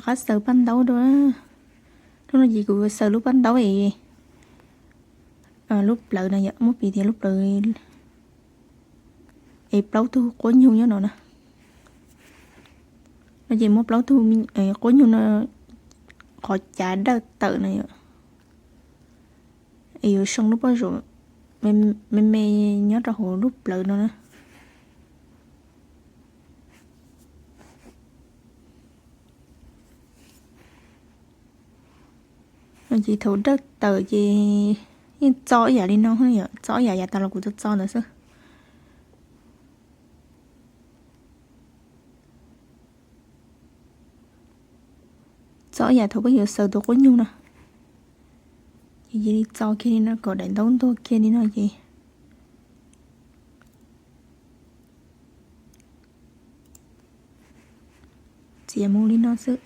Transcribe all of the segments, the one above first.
Pab xaws paj ntaub dua. Lub no ces kuv xaws lub paj ntaub es lub plawv no yom, muab piv tias lub plawv es plaub tug quab nyug nyob no na. No ces muab plaub tug quab nyug no qhov cav dawj tawm no yom, es yuav soo lub pob zuam me me nyob rau hauv lub plawv no na. No ces thaum dawj tawm ces yeej txo ib yam li no, txo ib yam yav tas los kuv txo txo ntawd xwb. Txo ib yam thaum koj yuav xaws tus quab nyug no. Ces cia li txo kiag li no kom daim ntaub ntuag kiag li no ces txiav mus li no xwb.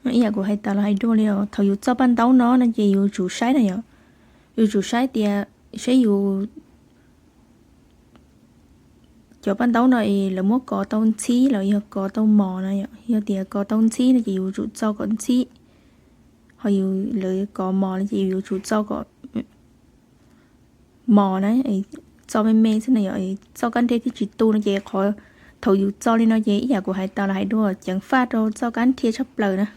Ib yam kuv hais tas los hais dua li os, thaum yus txo paj ntaub no no ces yus tsum saib na yom, yus tsum saib tias saib yus cov paj ntaub no es lawv muab kos tau ntxhib los yog kos tau mos na yom. Yog tias kos tau ntxhib no ces yus tsum txo kom ntxhib, ho yus lawv kos mos no ces yus tsum txo kom mos na, txo me me xwb na yom, txoj kab nrhiav thiaj tsis tu no ces qhov thaum yus txo li no ces ib yam kuv hais tas los hais dua, ceev faj rau txoj kab nrhiav tshaj plaws na.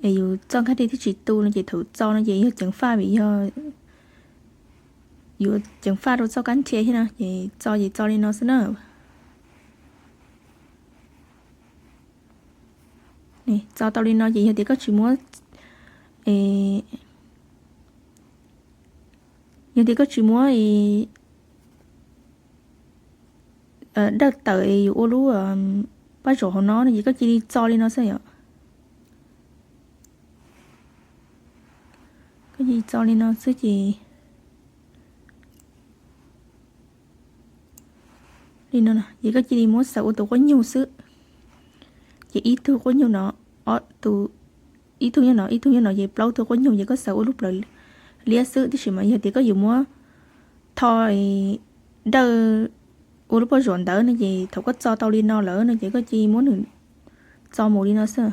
Es yus txoj kab nrhiav thiaj tsis tu no ces thaum txo no ces yog ceev faj vim yog yuav ceev faj rau txoj kab nrhiav thiab no ces txo ces txo li no xwb na. Txo tau li no ces yog tias koj tsis muab, yog tias koj tsis muab dawj tawm es yus ua lub pab zaum hauv no no ces koj cia li txo li no xwb yom. Koj cia li txo li no xwb ces li no ces koj cia li muab xaws ua tus quab nyug xwb. Ces ib tug quab nyug no, ib tug nyob no ib tug nyob no ces plaub tug quab nyug ces koj xaws ua lub plawv liab xwb. Tab sis mas yog tias koj yuav muab tho dawj ua lub pob zuam ntawd no ces thaum koj txo tau li no lawm no ces koj cia li muab nws txo mus li no xwb.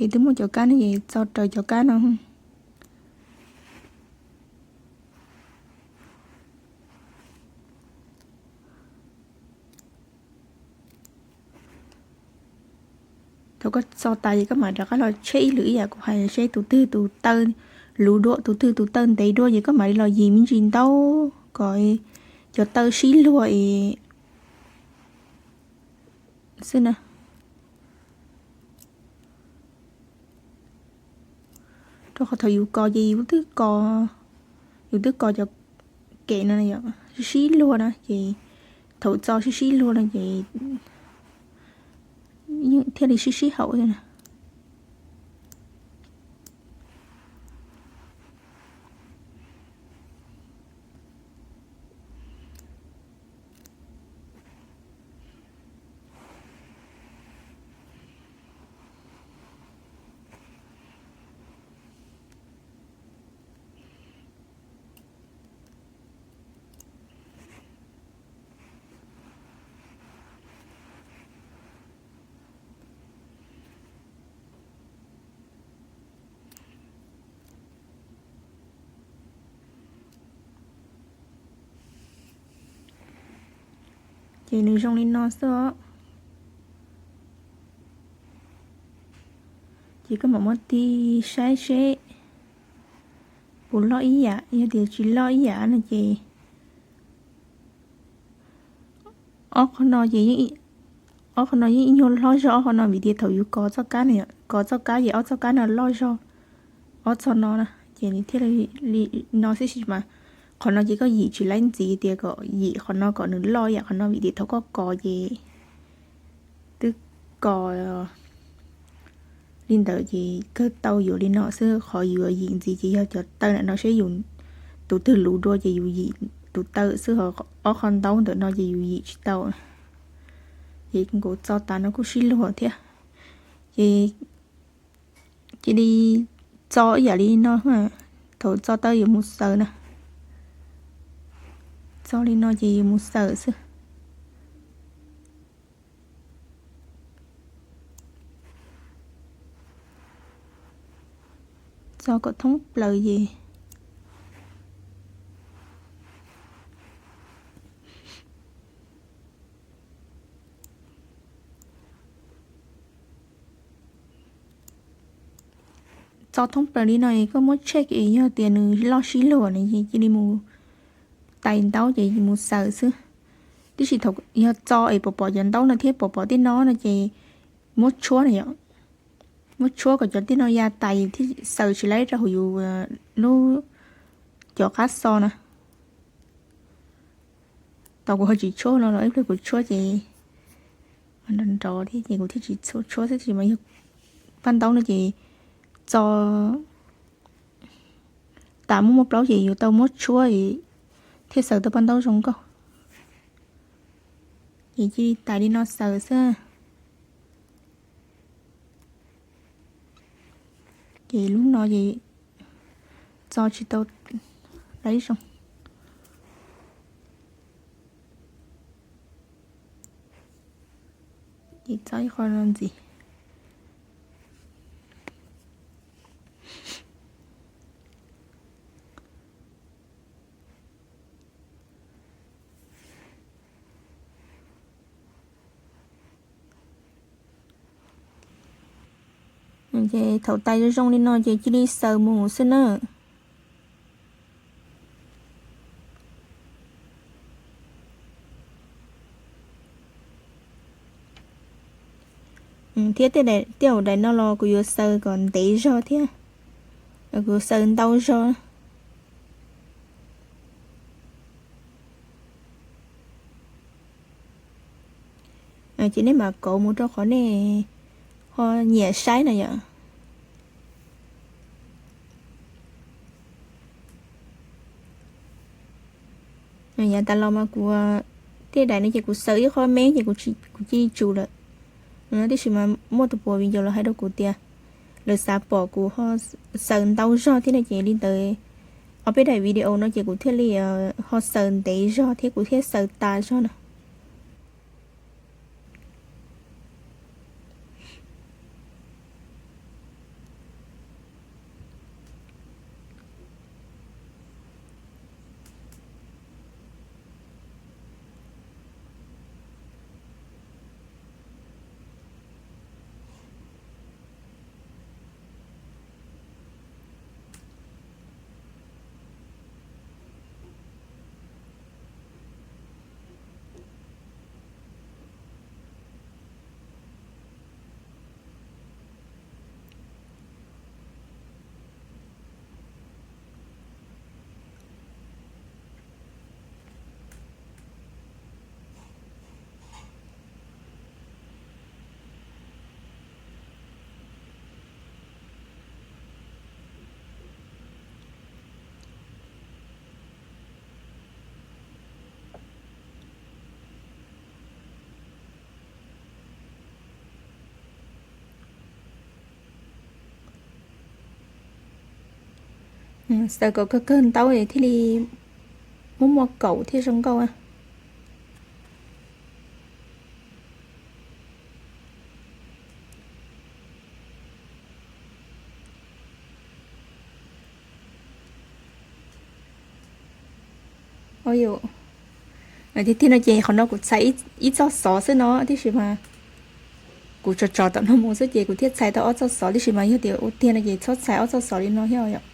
Ces twb muaj cov kab no ces txo raws cov kab no. Thaum koj txo tas ces koj mam rov qab los tsheb ib lwm ib yam kuv hais seb tus twg tus taw luv dua, tus twg tus taw ntev dua ces koj mam li los yim me ntsis ntaub kom cov taw sib luag es xwb na. Rau qhov thaum yus kos ces yus twb kos, yus twb kos cov kem no sib sib luag na ces thaum txo sib sib luag no ces thiaj li sib sib haum na. Ces nws zoo li no xwb os. Ces koj mam muab tig saib seb puas loj ib yam, yog tias tsis loj ib yam no ces ob qho no ces, ob qho no yeej ib nyuag loj zog ob qho no vim tias thaum yus kos txoj kab no, kos txoj kab ces ob txoj kab no loj zog ob txoj no na ces nws thiaj li no xwb mas. Qhov no ces koj yim tsis laib ntxiv tias kom yim qhov no kom nws loj yam qhov no vim tias thaum koj kos ces twb kos Li ntawd ces kawg tau yuav li no xwb, qhov yuav yim ntxiv ces yog cov taw ntawm no seb yus tus twg luv dua ces yus yim tus taw xwb, ho ob qho ntaub ntawm no ces yus yim tsis tau. Ces nkaus txo tas no kuj sib luag thiab. Ces cia li txo ib yam li no, thaum txo tau yuav mus xaws na. Txo li no ces yuav mus xaws xwb. Txo kom thoob plaws ces txo thoob plaws li no es koj muab check es yog tias nws loj sib luag na ces cia li mus tais ntaub ces mus xaws xwb. Tiam sis thaum yog txo es pom pom cov ntaub no thiab pom pom tej no no ces muab tshuab na yom. Muab tshuab kom cov tej no ya tas thiaj xaws tsis laib rau hauv yus lub cov qab xo na. Tau kuv ho tsis tshuab no los ib pliag kuv tshuab ces nrov nrov thiab ces kuv thiaj tsis tshuab xwb, tiam sis mas yog paj ntaub no ces txo tas muaj muaj plaub ces yuav tau muab tshuab thiaj xaws tau paj ntaub zoo nkauj. Ces cia li tais li no xaws xwb. Ces lub no ces txo tsis tau laib zoo. Ces txo ib qho no ntxiv. Ces thaum tais zoo zoo li no ces cia li xaws mus xwb na. Thiab tej hauv daim no los kuv yuav xaws kom ntev zog thiab, kuv xaws ntau zog. Ces nej mam kauv mus rau qhov nej ho nyiam saib na yom. Yav tas los mas kuv tej daim no ces kuv xaws ib qho me ces kuv cia li tsum lawm. Tiam sis mas muaj tus puas viv ncaus los hais rau kuv tias lawv xav pom kuv ho xaws ntau zog thiab no ces li ntawd ob peb daim video no ces kuv thiaj li ho xaws ntev zog thiab kuv thiaj xaws tas zog na. Xaws kom kawg kawg ntau thiaj li muaj muaj kaum thiaj zoo nkauj. Tiag tiag no ces qhov no kuv txhais ib txoj xov xwb no tiam sis mas kuv tso tso tom no mus xwb ces kuv thiaj txhais tau ob txoj xov tiam sis mas yog tias ua tiag no ces txhob txhais ob txoj xov li no thiab yom.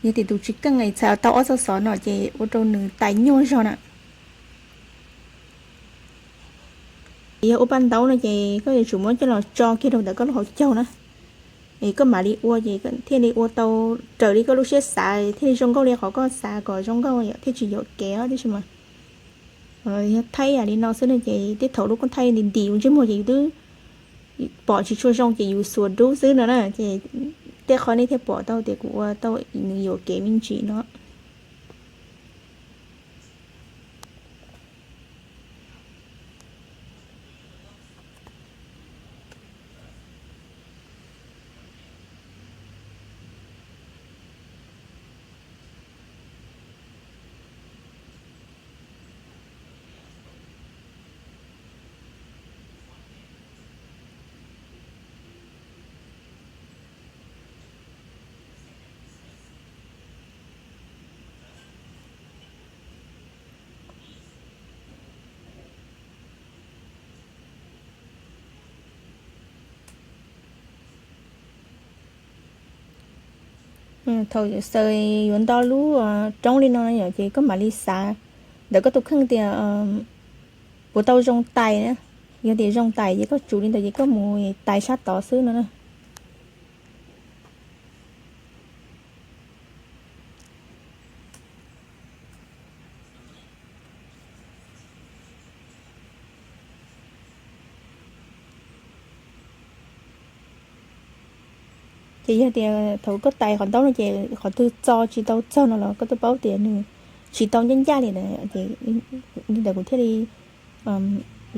Yog tias tus tsis keej txhais tau ob txoj xov no ces ua rau nws tais nyuaj zog na. Yog ua paj ntaub no ces koj yuav tsum muab coj los tso kiag rau ntawm koj lub hauv caug na, es koj mam li ua ces thiaj li ua tau raws li koj lub siab xav thiaj li zoo nkauj li qhov koj xav kom zoo nkauj yom, thiaj tsis yuam kev tiam sis mas yog thaij yam li no xwb no ces tej thaum lub koob thaij ntim ntim ntsej muag ces yus twb pom tsis tshua zoo ces yus xuas dub xwb no na. Ces tej qhov nej thiaj pom tau tias kuv ua tau nws yuam kev me ntsis no. Thaum xaws yuav nto lub roob li no yom, ces koj mam li xav ntawm koj tus kheej tias puas tau zoo tais na. Yog tias zoo tais ces koj tsum li ntawd ces koj mus tais sab tod xwb no na. Ces yog tias thaum koj tais qhov ntaub no ces qhov twg txo tsis tau txog no los koj twb paub tias nws tsis tau ncaj ncaj li na. Ces li ntawd kuv thiaj li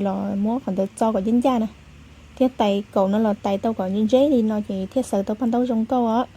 los muab qhov ntawd txo kom ncaj ncaj na, thiab tais kaum no los tais tau kom ntseb ntseb li no ces thiaj xaws tau paj ntaub zoo nkauj os.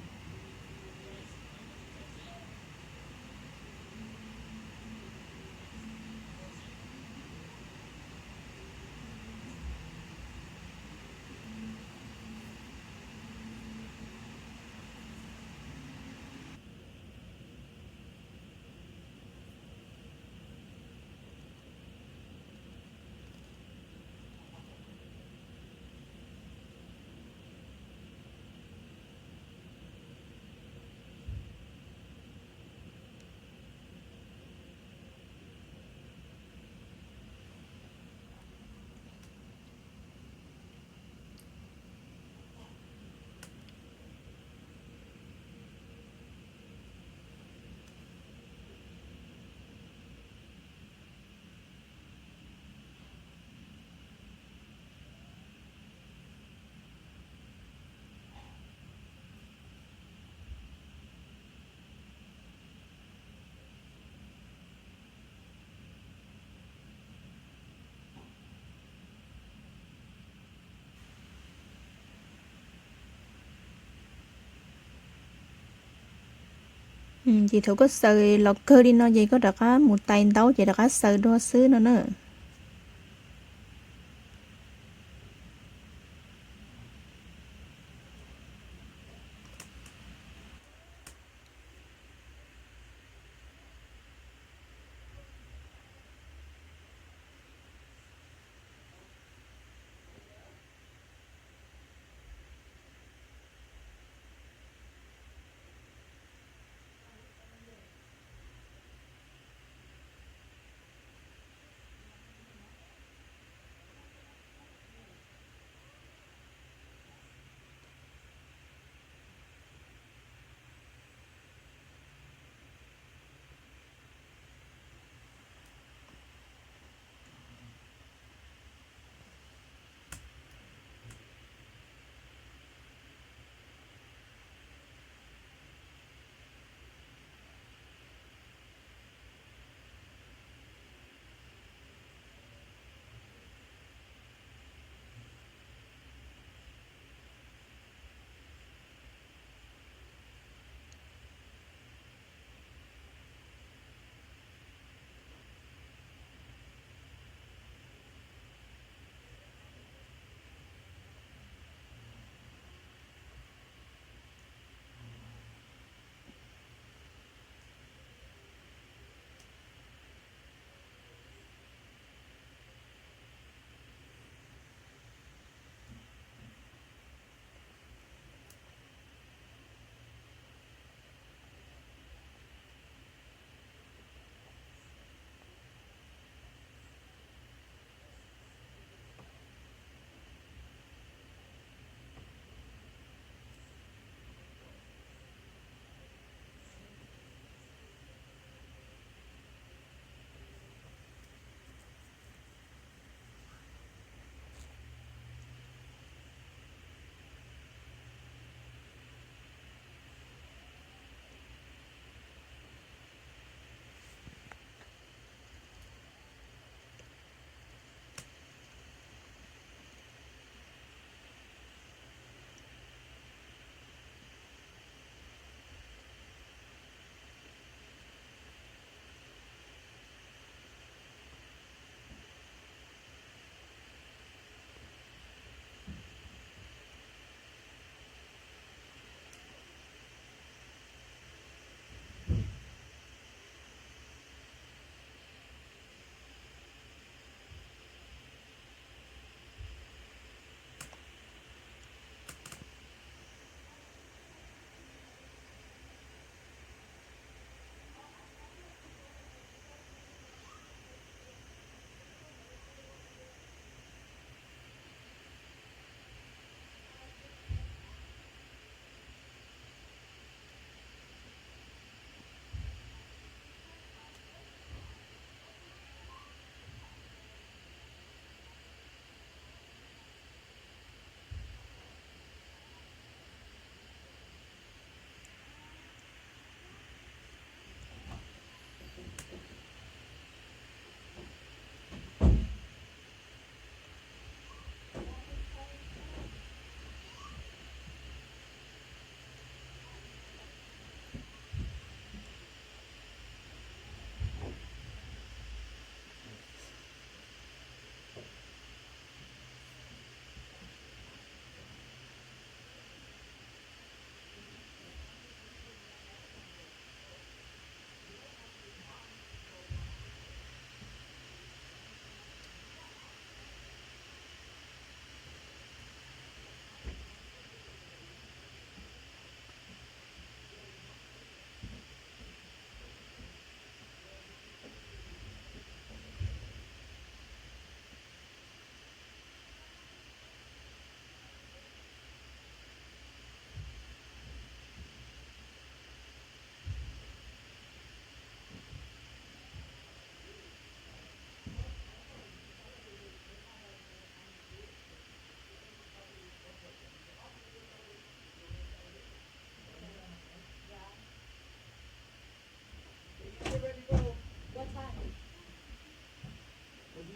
Ces thaum koj xaws los kawg li no ces koj rov qab mus tais ntaub ces rov qab xaws dua xwb no na.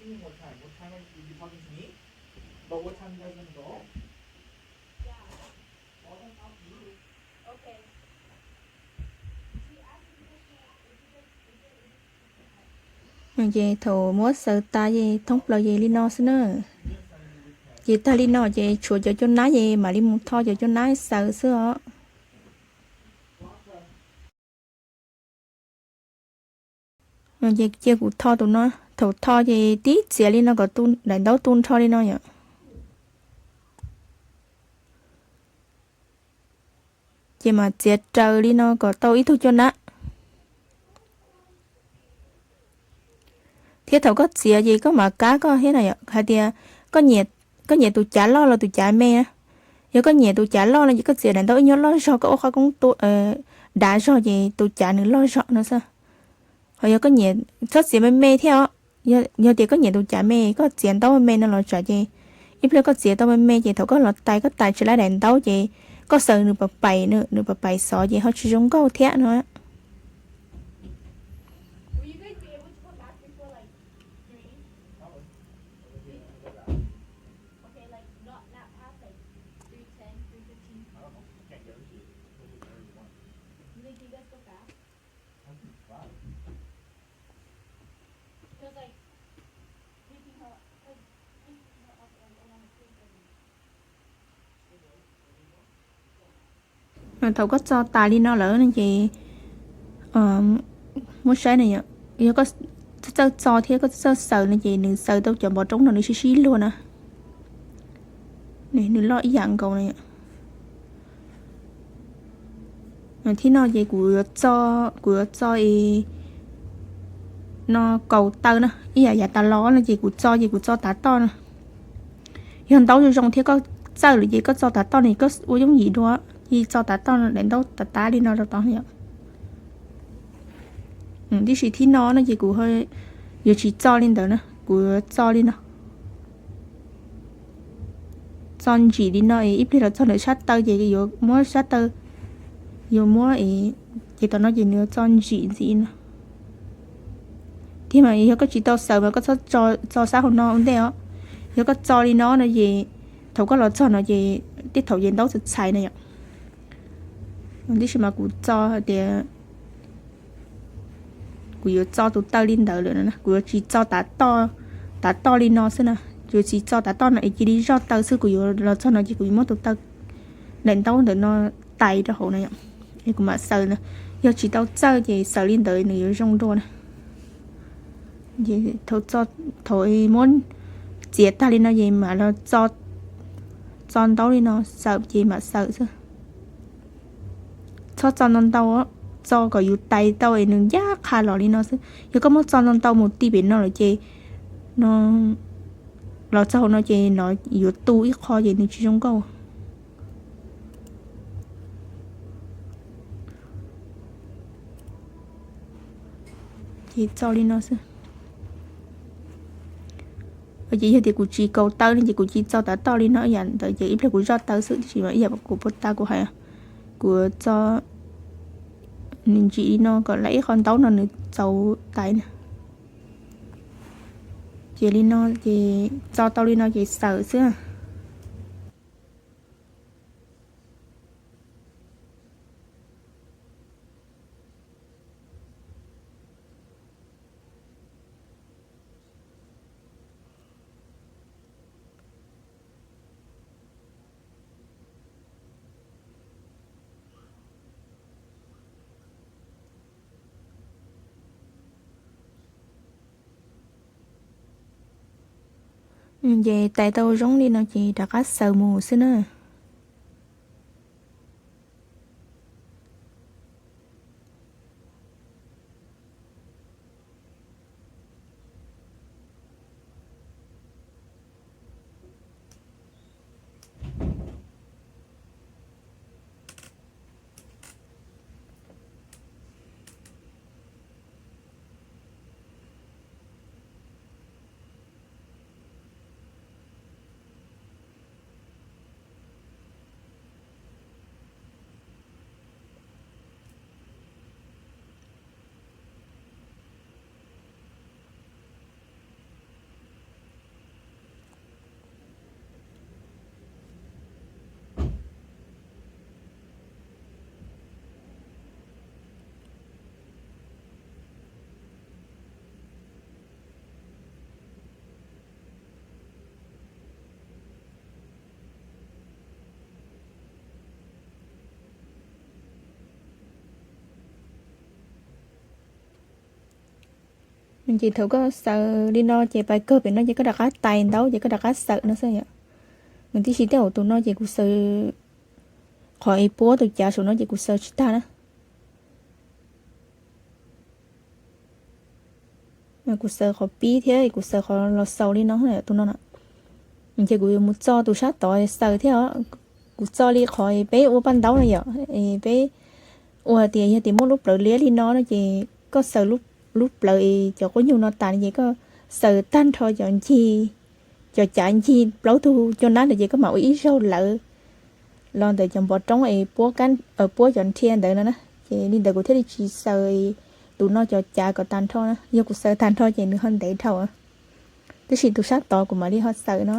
Ces thaum muab xaws tas ces thoob plaws ces li no xwb na. Ces tag li no ces tshuav cov cuab nab ces mam li mus tho cov cuab nab xaws xwb os. Ces cia kuv tho tus no, thaum tho ces tib txiav li no kom daim ntaub tu nrho li no yom. Ces mam txiav raws li no kom tau ib tug cuab nab. Thiab thaum koj txiav ces koj mam kab koj thiab na yom, hais tias koj nyiam tus cav loj los tus cav me na. Yog koj nyiam tus cav loj no ces koj txiav daim ntaub ib nyuag loj zog, koj ua qhov koob dav zog ces tus cav nws loj zog no xwb. Ho yog koj nyiam, txhob txiav me me thiab os. Yog tias koj nyiam tus cav me, koj txiav ntaub me me no los tsam ces ib pliag koj txiav tau me me ces thaum koj los tais, koj tais tsis laib daim ntaub ces koj xaws nws pam pais, nws pam pais xov ces ho tsis zoo nkauj thiab no. Thaum koj txo tas li no lawm no ces muab saib na yom, yog koj txawj txawj txo thiab koj txawj txawj xaws no ces nws xaws tau cov npov roob no nws sib sib luag na. Nws loj ib yam nkaus na yom. Thib no ces kuv yuav txo, kuv yuav txo no kaus taw na, ib yam yav tas los no ces kuv txo ces kuv txo tav toj na. Yog ntaub zoo zoo thiab koj txawj lawm ces koj txo tav toj no koj ua yooj yim dua, cia txo tav toj no daim ntaub tav tav li no rau tod yom. Tiam sis thib no no ces kuv yuav tsis txo li ntawd na, kuv yuav txo li no. Txo ntsim li no es ib pliag los txog ntawm sab taw ces yuav muab sab taw, yuav muab, ces tom no ces nws yuav txo ntsim ntxiv no. Thiab mas yog koj tsis tau xaws mas koj txhob txo sab hauv no ua ntej os. Yog koj txo li no no ces thaum koj los txog no ces tej thaum ces ntaub txhais txhais na yom. Tiam sis mas kuv txo hais tias kuv yuav txo tus taw li ntawd lawm no, kuv yuav tsis txo tav toj, tav toj li no xwb na. Kuv yuav tsis txo tav toj no es cia li zoj taw xwb, kuv yuav los txog no ces kuv yuav muab tus taw daim ntaub ntawm no tais rau hauv na yom, es kuv mam xaws na. Yog tsis tau txawj ces xaws li ntawd nws yuav zoo dua na. Thaum, thaum muab txiav tag li no ces mam los txo ntaub li no xaws ces mam xaws xwb. Txhob txo ntau ntau, txo kom yus tais tau es nws ncaj qha los li no xwb. Yog koj muab txo ntau ntau mus ti pem no lawm ces no, los txog hauv no ces no yuav tu ib qho ces nws tsis zoo nkauj. Ces txo li no xwb. Ces yog tias kuv tsis kaus taw li ces kuv cia txo tav toj li no ib yam ntawd ces ib pliag kuv zoj taw xwb, tiam sis mas ib yam kuv puag ta kuv hais, kuv txo nws ntsim li no kom lawv ib qho ntaub no nws txaus tais na. Ces li no ces txo tau li no ces xaws xwb. Ces tais tau zoo li no ces rov qab xaws mus xwb na. Ces thaum koj xaws li no ces pais kawg pem no ces koj rov qab tais ntaub ces koj rov qab xaws no xwb yom. Tiam sis tej zaum tus no ces kuv xaws, qhov es puab tus cav saum no ces kuv xaws tsis tag na. Kuv xaws qhov pib thiab kuv xaws qhov los xaus li no, tus no na. Ces kuv yuav mus txo tus sab tod xaws thiab os. Kuv txo li qhov peb ua paj ntaub no yom, peb ua hais tias yog tias muaj lub plawv liab li no no ces koj xaws lub plawv es cov quab nyuj no tas no ces koj xaws tag nrho cov ncig, cov cav ncig plaub tug caj nab ntawd ces koj mam ua ib zaug lawv los ntawm cov npov roob es puab, puab cov nrhia ntawd no na. Ces li ntawd kuv thiaj li tsis xaws tus no cov cav kom tag nrho na, yog kuv xaws tag nrho ces nws ho ntev dhau. Tab sis tus sab tod kuv mam li ho xaws no.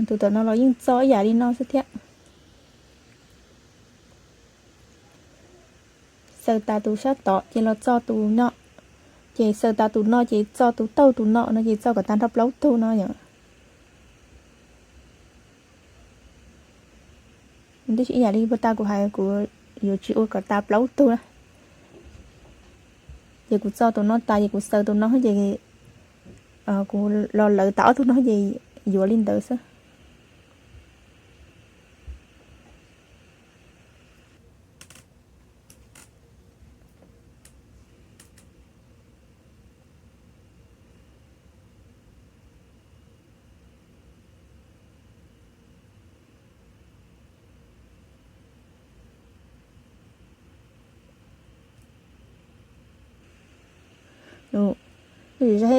Tus tom no los yeej txo ib yam li no xwb thiab. Xaws tas tus sab tod ces los txo tus no, ces xaws tas tus no ces txo tus taug tus no no ces txo kom tag nrho plaub tug no yom. Tab sis ib yam li puag ta kuv hais kuv yuav tsis ua kom tas plaub tug na. Ces kuv txo tus no tas ces kuv xaws tus no ces kuv los lawv tas ob tug no ces yuav li ntawd xwb.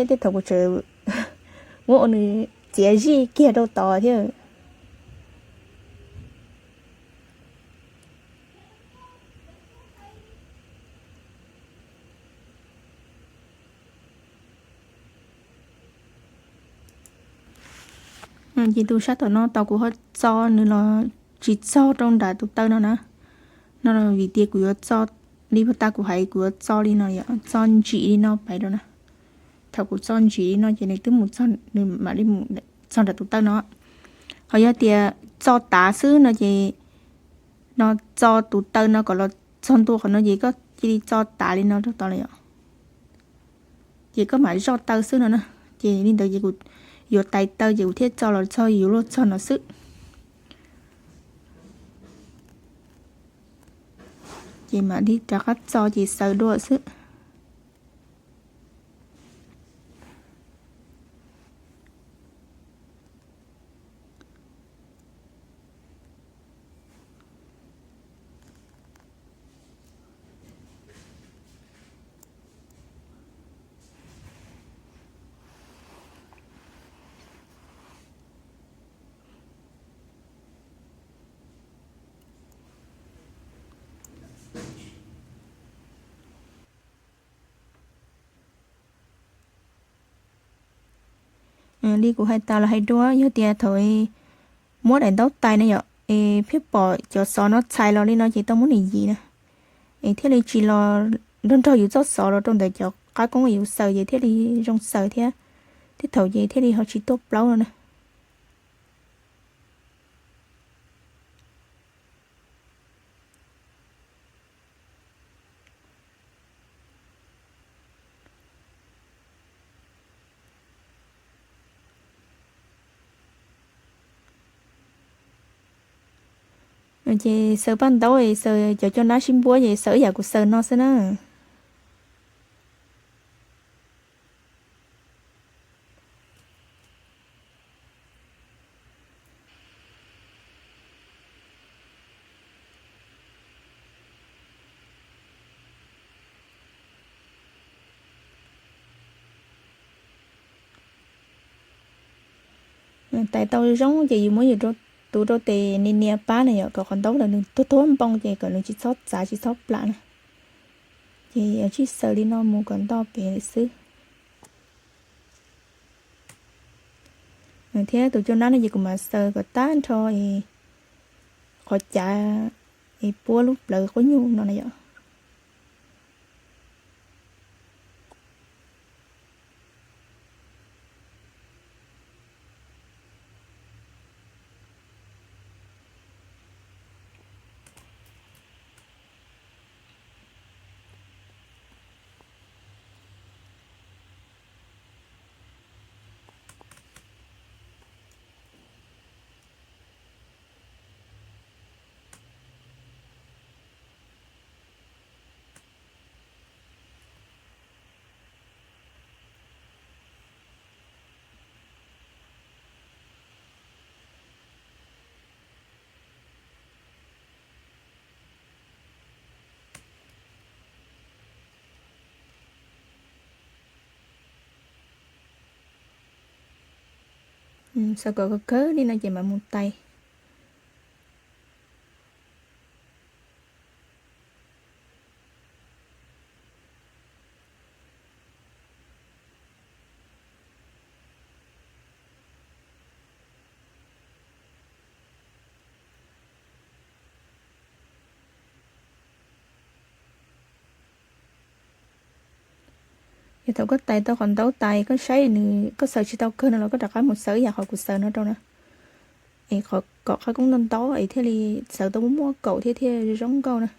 Tej thaum kuv tseem muab ua nws txiav zij kiag rau tod thiab. Ces tus sab tom no tau kuv ho txo nws los tsis txog rau nram tus taw no na. No vim tias kuv yuav txo li puag ta kuv hais kuv yuav txo li no, txo ntsim li no pais rau na. Thaum kuv txo ntsim li no ces nws twb mus, nws mam li mus txog nram tus taw no. Ho yog tias txo tav xwb no ces no txo tus taw no kom los txog ntua qhov no ces koj cia li txo tav li no rau tod lawm yom. Ces koj mam zoj taw xwb no na. Ces li ntawd ces kuv yuav tais taw ces kuv thiaj txo los txog yuav luag txog no xwb. Ces mam li rov qab txo ces xaws dua xwb. Li kuv hais tas los hais dua, yog tias thaum muab daim ntaub tais na yom, es pheej pom cov xov no txhais los li no ces tau muab nws yim na. Es thiaj li tsis los nrog nrog yus txoj xov los rau ntawm cov qab koob yus xaws ces thiaj li zoo xaws thiab, thiab thaum ces thiaj li ho tsis tuaj plaub no na. Ces xaws paj ntaub es xaws cov caj nab sib npuab ces xaws ib yam kuv xaws no xwb na. Tais tau zoo ces yus muab yus tus rau tes nias nias pab na yom, kom qhov ntaub ntawd nws tuag tuag npoo ces kom nws tsis txhob txav tsis txhob plam na. Ces yuav tsum xaws li no mus kom nto pem lawm xwb. Thiab tus caj nab no ces kuv mam xaws kom tag nrho qhov cav es puab lub plawv quab nyuj no na yom. Xav kom kawg kawg li no ces mam mus tais. Yog thaum koj tais tau qhov ntaub tais koj saib nws koj xaws tsis tau kawg no los koj rov qab mus xaws ib yam qhov kuv xaws no rau na. Es kom qhov koob ntau ntau es thiaj li xaws tau muaj muaj kaum thiab thiaj zoo nkauj na.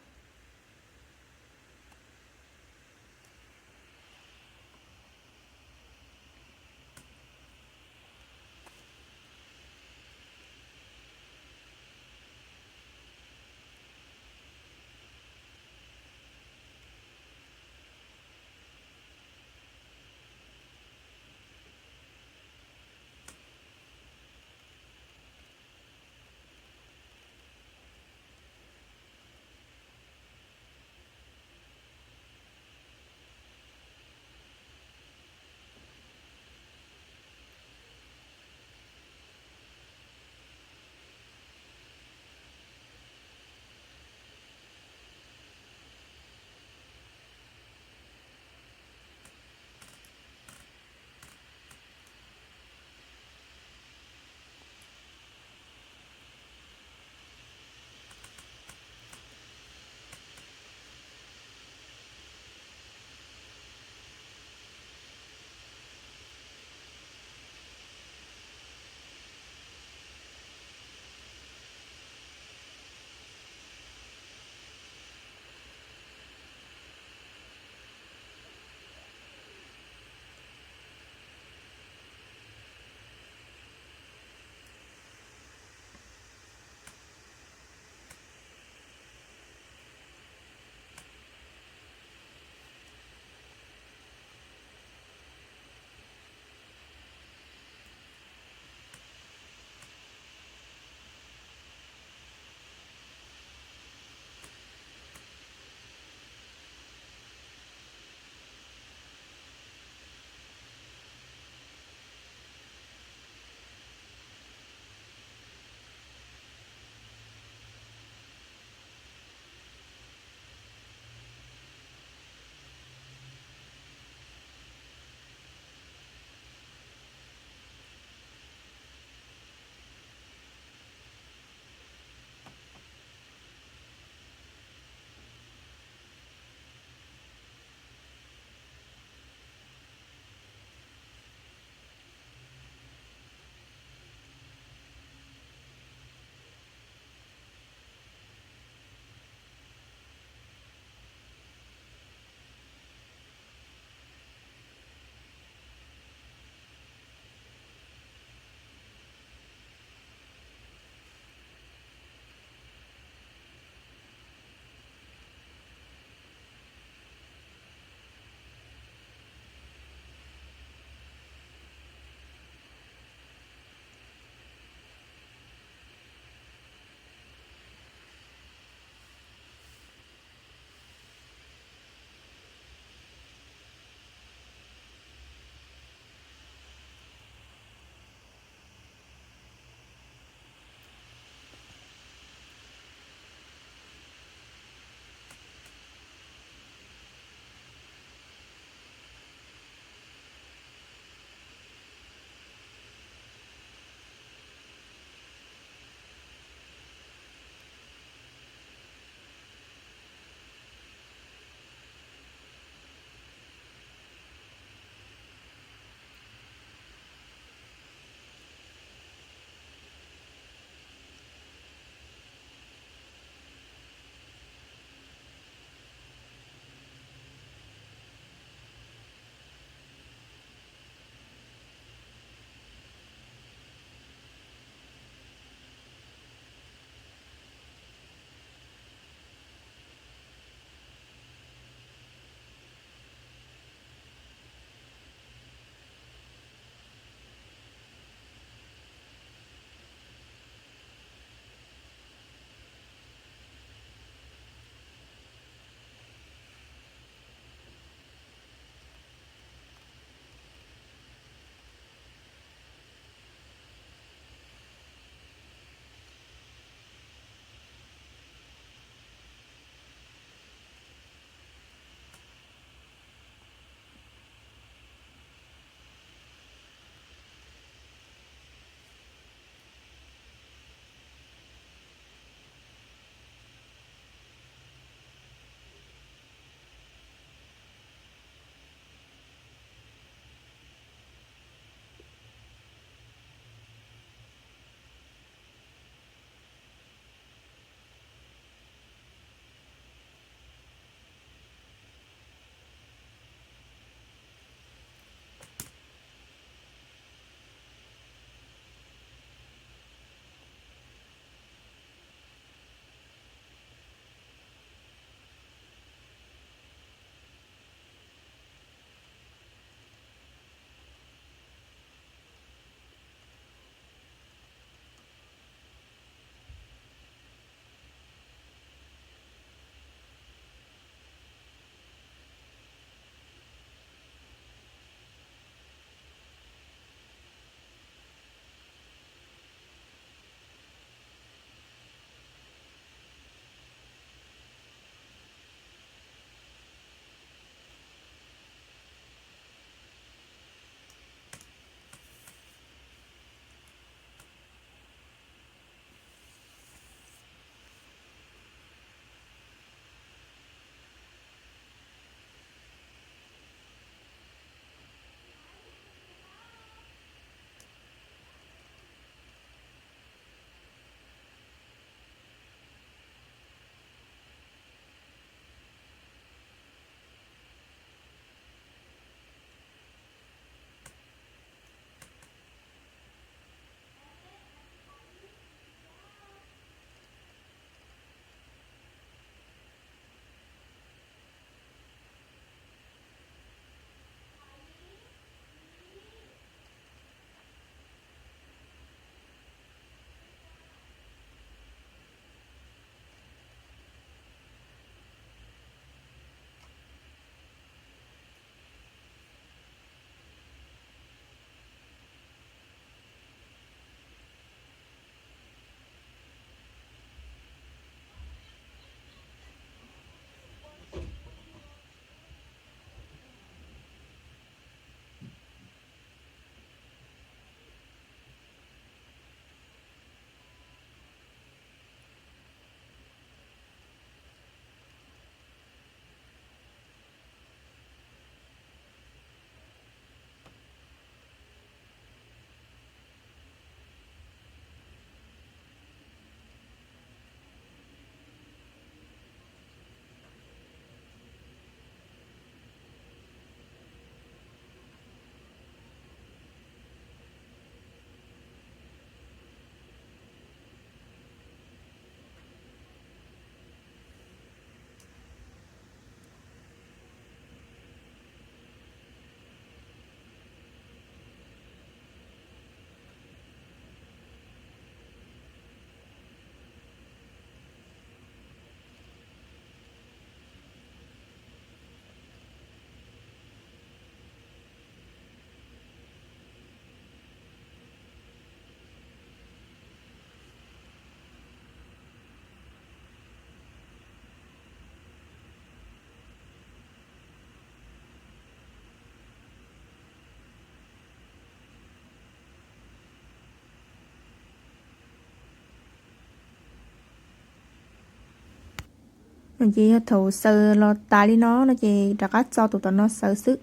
Ces yog thaum xaws los tas li no no ces rov qab txo tus tom no xaws xwb.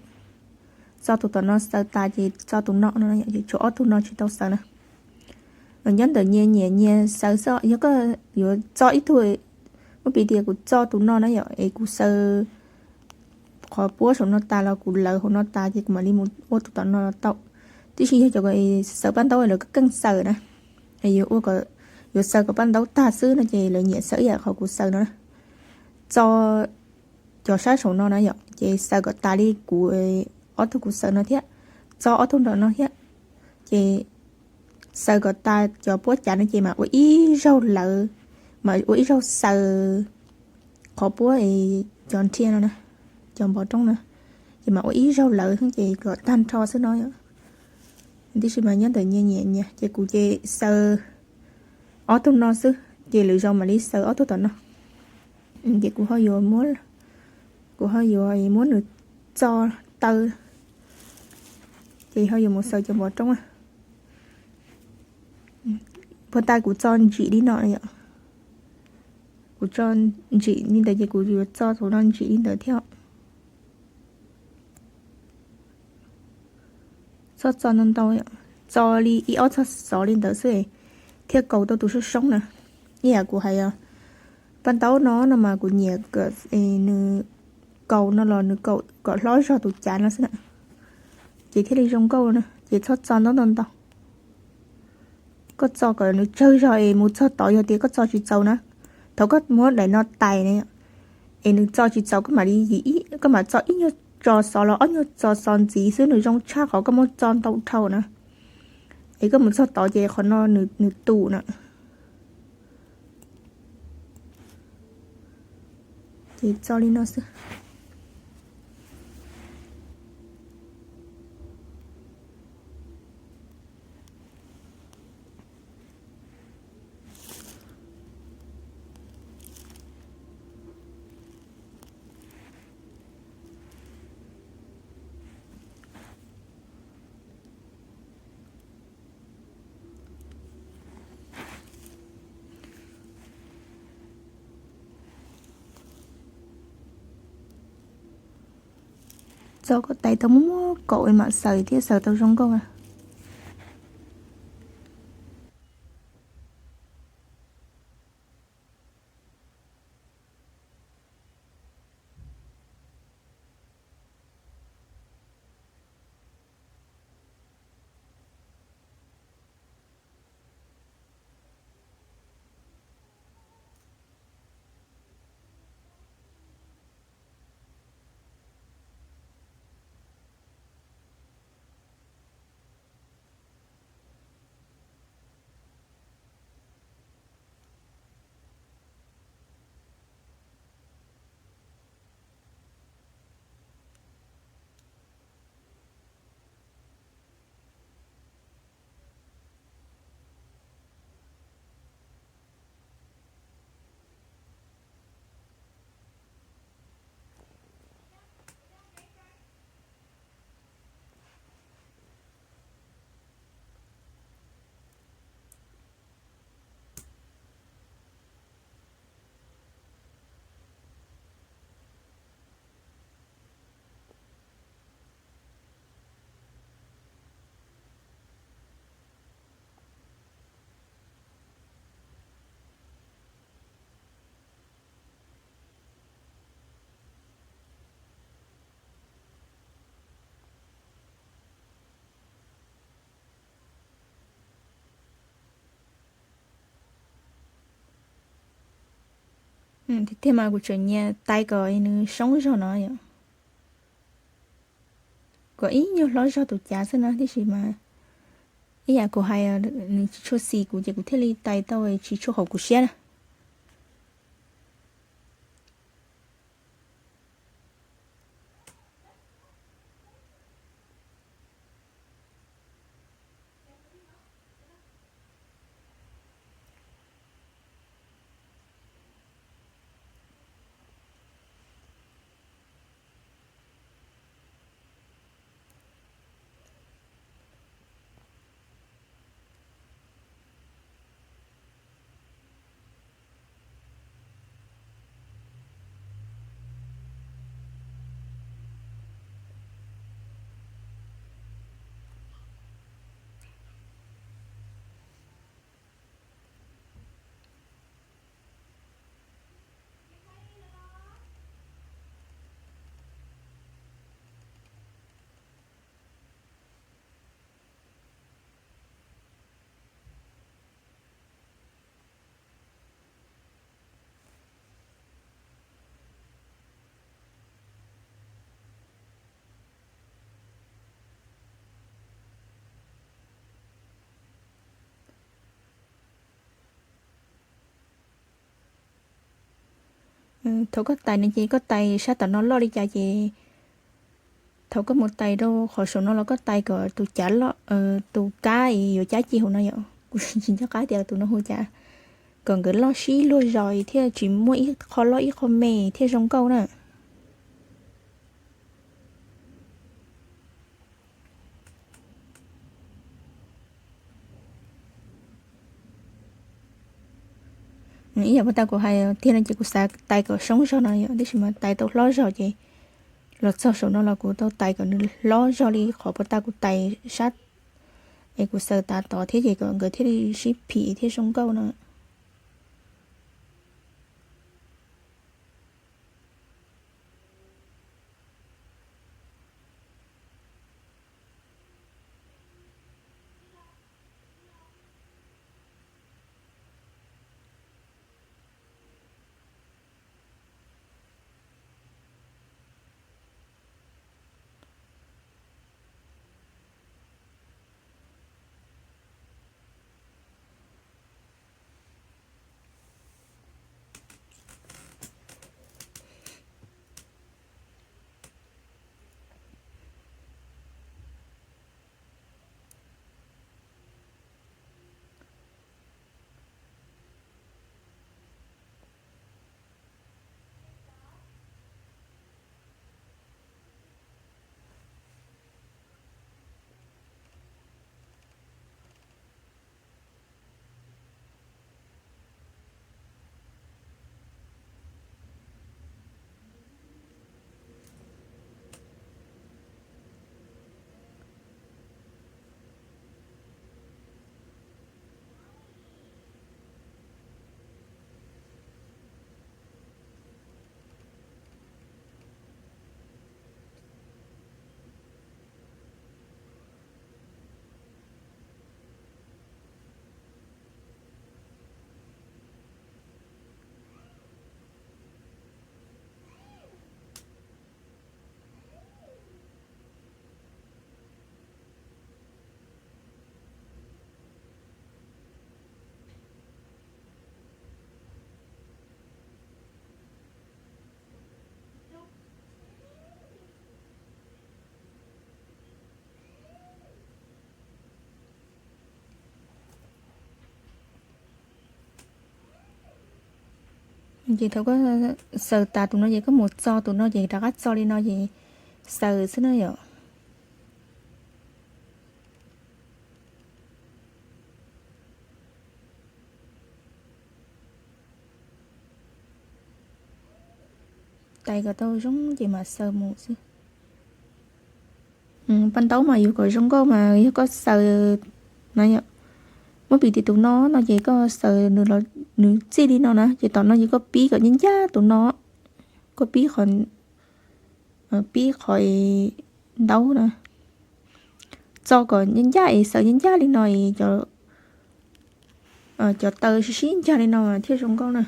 Txo tus tom no xaws tas ces txo tus no no, ces tshuav ob tug no tsis tau xaws na. Nyob ntawm nyias nyiam nyias xaws xwb, yog koj yuav txo ib tug, muab piv tias kuv txo tus no na yom, es kuv xaws qhov puab saum no tas los kuv lawv hauv no tas ces kuv mam li mus ua tus tom no tau. Tiam sis yog cov xaws paj ntaub lawv keej xaws na, yuav ua, yuav xaws kom paj ntaub tag xwb no ces lawv nyiam xaws ib yam qhov kuv xaws no na. Txo cov sab saum no na yom, ces xaws kom tas li kuv, ob tug kuv xaws no thiab, txo ob tug nram no thiab. Ces xaws kom tas cov puab cav no ces mam ua ib zaug lawv, mam ua ib zaug xaws qhov puab cov nrhia no na, cov npov roob na, ces mam ua ib zaug lawv ces kom tag nrho xwb no. Tiam sis mas nyob ntawm nyias nyiam nyias, ces kuv ces xaws ob tug no xwb, ces lwm zaus mam li xaws ob tug tom no. Ces kuv ho yuav muab, kuv ho yuav muab nws txo taw, ces ho yuav mus xaws cov npov roob. Puag ta kuv txo ntsim li no yom, kuv txo ntsim li ntawd ces kuv yuav txo tus no ntsim li ntawd thiab. Txhob txo ntau ntau, txo li ib ob txog xov li ntawd xwb thiaj kaus tau tus soob soob na. Ib yam kuv hais, paj ntaub no no mas kuv nyiam nws kaus no los nws kaus kom hlob zog tus cav no xwb na, ces thiaj li zoo nkauj na, ces txhob txo ntau ntau ntau. Koj txo kom nws tsawg zog es mus txog tod yog tias koj txo tsis txaus na, thaum koj muab daim no tais na, es nws txo tsis txaus koj mam li yim, koj mam txo ib nyuag tso xov los ob nyuag tso xov ntxiv xwb nws zoo tshaj qhov koj muab txo ntau dhau na. Es koj mus txog tod ces qhov no nws tus na. Ces txo li no xwb. Txo kom tais tau muab muab kaum mam xaws thiaj xaws tau zoo nkauj. Tiag tiag mas kuv tseem nyiam tais kom nws soob zog no yom, kom ib nyuag hlob zog tus cav xwb na, tiam sis mas ib yam kuv hais, nws tsis tshua xis kuv ces kuv thiaj li tais tau tsis tshua haum kuv siab na. Thaum koj tais no ces koj tais sab tom no loj li cas ces thaum koj mus tais rau qhov saum no los koj tais kom tus cav, tus kab es yuav cab ci hauv no yom. Kuv tsis nco qab tias tus no hu cas, kom nkawd loj sib luag zos thiaj tsis muaj ib qho loj ib qho me thiaj zoo nkauj na. Ib yam puag ta kuv hais tiag no ces kuv xav tais kom soob zog no yom, tab sis mas tais tau hlob zog ces los txog saum no los kuv tau tais kom nws hlob zog li qhov puag ta kuv tais sab es kuv xaws tav tod thiab ces kom nkawd thiaj li sib phim thiaj zoo nkauj no. Ces thaum koj xaws tas tus no ces koj mus txo tus no ces rov qab txo li no ces xaws xwb na yom. Tais kom tau zoo ces mam xaws mus xwb. Paj ntaub mas yus kom zoo nkauj mas yog koj xaws no, muab piv tias tus no no ces koj xaws nws txij li no na ces tom no ces koj pib kom ncaj ncaj tus no, koj pib qhov, pib qhov ntaub na, txo kom ncaj ncaj es xaws ncaj ncaj li no es cov taw sib sib ncag li no thiaj zoo nkauj na.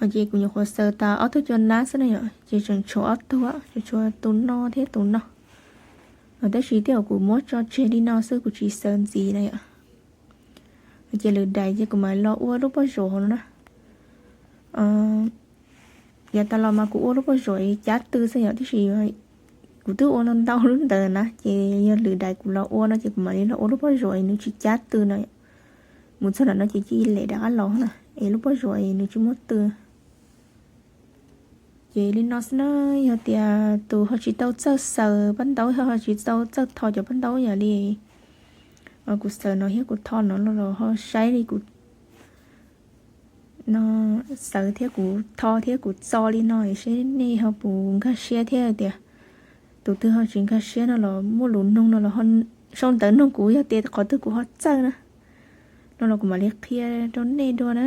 Ces kuv nyuam qhuav xaws tas ob tug cua nab xwb na yom, ces tseem tshuav ob tug, tseem tshuav tus no thiab tus no. Tab sis tej zaum kuv muab tso tseg li no xwb, kuv tsis xaws ntxiv na yom. Ces lwm daim ces kuv mam los ua lub pob zuam hauv no na. Yav tas los mas kuv ua lub pob zuam cab tw xwb yom, tab sis kuv twb ua ntau ntau lub ntawd na, ces yog lwm daim kuv los ua no ces kuv mam li los ua lub pob zuam nws tsis cab tw no. Mus txog nram no ces cia li lem rov qab los na, es lub pob zuam nws tsis muaj tw. Ces li no xwb na, yog tias tus ho tsis tau txawj xaws paj ntaub, ho tsis tau txawj tho cov paj ntaub yam li kuv xaws no thiab kuv tho no los ho saib li kuv no, xaws thiab kuv tho thiab kuv txo li no seb nej ho puas nkag siab thiab tias tus twg ho tsis nkag siab no los muaj lus nug no los sau ntawv nug kuv yog tias qhov twg kuv ho txawj na, no los kuv mam li qhia rau nej dua na.